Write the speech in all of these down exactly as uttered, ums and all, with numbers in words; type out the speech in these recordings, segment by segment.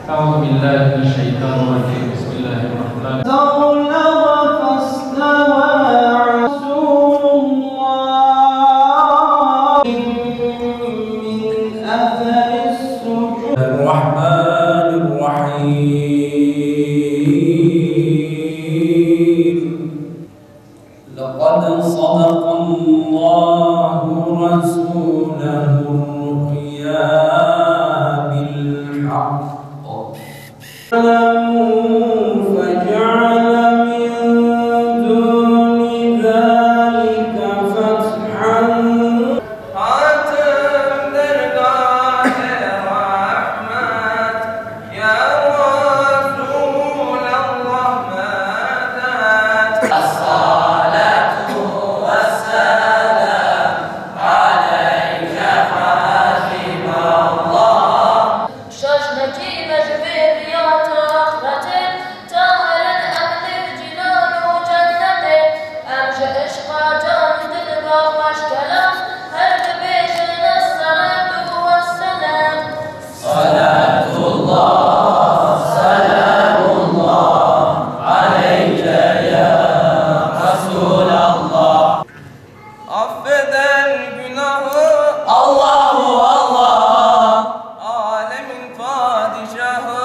أعوذ بالله من الشيطان الرجيم. بسم الله الرحمن الرحيم. استوى رسول الله من أثر السجود. الرحمن الرحيم. لقد صدق الله رسوله الرؤيا بالحق. فجعل من دون ذلك فتحا. هاتم درگاه رحمت. يا رسول الله مدد. الصلاة والسلام عليك حبيب الله. Şaş nekî me ji vê riya ta axretê, ta herin em li cînan û cennetê. Em ji işqa can dil ba xweş kelam, her dibêjin الصلاة والسلام. صلاة الله، سلام الله عليك يا رسول الله. Affeden günahı Allahu Allah. Alemin padişahı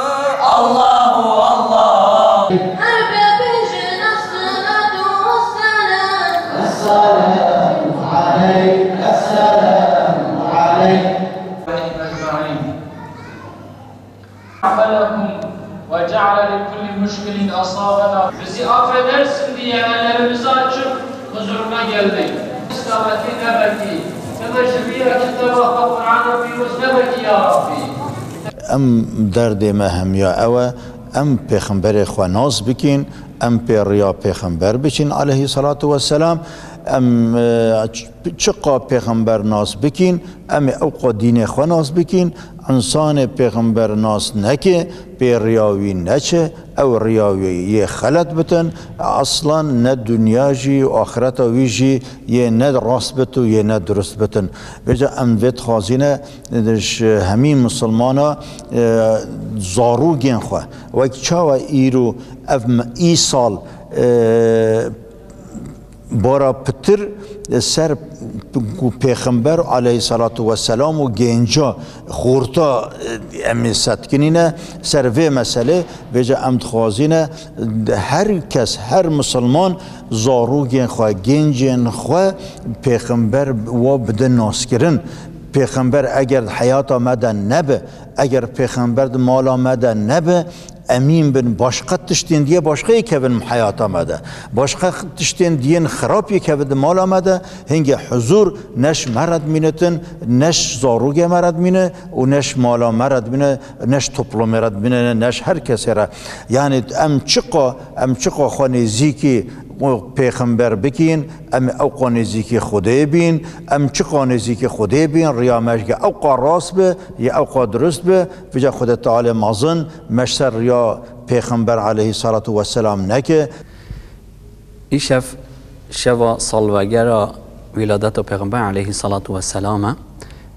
Allahu Allah. Her bebejin الصلاة والسلام. السلام عليك، السلام عليك. أجمعين. عملهم وجعل لكل مشكل أصابنا. Bizi affedersin diye ellerimizi açıp huzuruna geldik. Selameti ne belki, ne de şibiye kitaba Kur'an-ı Pîroz ne belki ya Rabbi. Em derdê me hemiya ew e, em pêxemberê xwe nas bikin, em pê riya pêxember biçin aleyhî salatu vesselam, em, e, ç-, çiqa pêxember nas bikin, em ê ewqa dînê xwe nas bikin, însanê pêxember nas neke, pê riya wî neçe, ew riya wî yê xelet bitin, aslan ne dinya jî û axireta wî jî yê ne rast bit û yê ne dirust bitin. Vêca em vê dixwazîne, e, ji hemî misilmana, e, zarokên xwe, wek çawa îro ev me-, îsal, e, bara pitir ser ku pêxember aleyhî salatu vesselam û gênca xorta, e, em ê setkinîne ser vê meselê, vêca em dixwazîne her kes, her misilman zarokên xwe, gêncên xwe pêxember wa bide naskirin. Pêxember eger di heyata me de nebe, eger pêxember di mala me de nebe, emîn bin, başqa tiştên diyê başqa yê kevin heyata me de. Başqa tiştên diyên xirab yê kevin di mala me de, hingê huzur ne ji me re dimînitin, ne ji zarokê me re dimîne û ne ji mala me re dimîne, ne ji toplumê re dimîne, ne ji her kesê re. Yanî em çiqa, em çiqa xwe nêzîkî pêxember bikin, em ewqa nêzîkî Xwedê bin, em çiqa nêzîkî Xwedê bin, riya me ji ewqa rast be, yê ewqa dirust be, vêca Xwedê Tealê mezin me ji ser riya Pêxember aleyhî salatu vesselam neke. Îşev şeva salvegera wîladeta Pêxember aleyhî salatu vesselam e.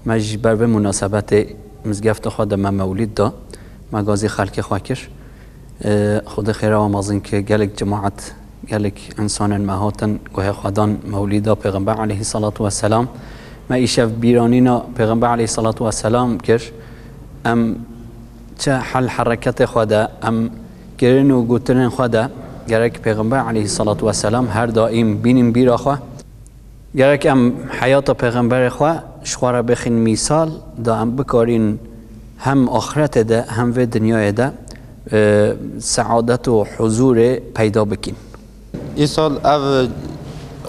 Me ji ber vê munasebetê mizgefta xwe de me mewlîd da. Me gazî xelkê xwe kir. Xwedê xêra we mezin ke gelek cemaet, gelek însanên me hatin guhê xwe dan mewlîda Pêxember aleyhî salatu vesselam. Me îşev bîranîna Pêxember aleyhî salatu vesselam kir. Em çi hel hereketê xwe de, em kirin û gotinên xwe de gerek Pêxember aleyhî salatu vesselam her daîm bînin bîra xwe. Gerek em heyata Pêxemberê xwe ji xwe re bixin mîsal, da em bikarîn hem axretê de hem vê dinyayê de, e, seadet û huzûrê peyda bikin. Îsal ev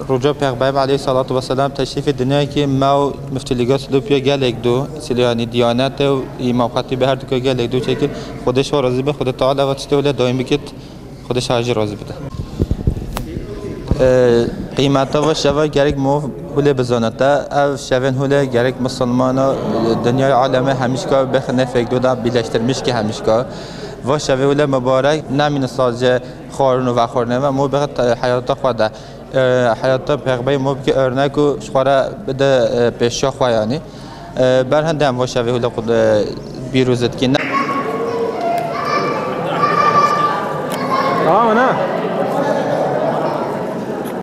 roja Pêxemberê aleyhî salatu vesselam teşrîfê dinyayê kir, me û Miftî Lîga Silopya gelek do, Silêmanî Diyanetê û Îmam Xetîbê her duka gelek do çêkir. Xwedê ji we razî be, Xwedê Teala va tiştê wile daîm bikit. Xwedê şahî jî razî bide. Qîmeta va şeva gerek mov hûlê bizanite. Ev şevên hûlê gerek misilmana, dinyayê alemê hemîşka bixine fêkdo da birleştirmiş ki hemîşka. Va şevê hûlê mibarek nemîne sadece xwarin û vexwarinê ve, mov bixit heyata xwe de. Heyata pêxemberê mov bike örnek û ji xwe re bide pêşiya xwe yanî. Ber hende em va şevê hûlê xwe de pîroz dikin. Tamam ana.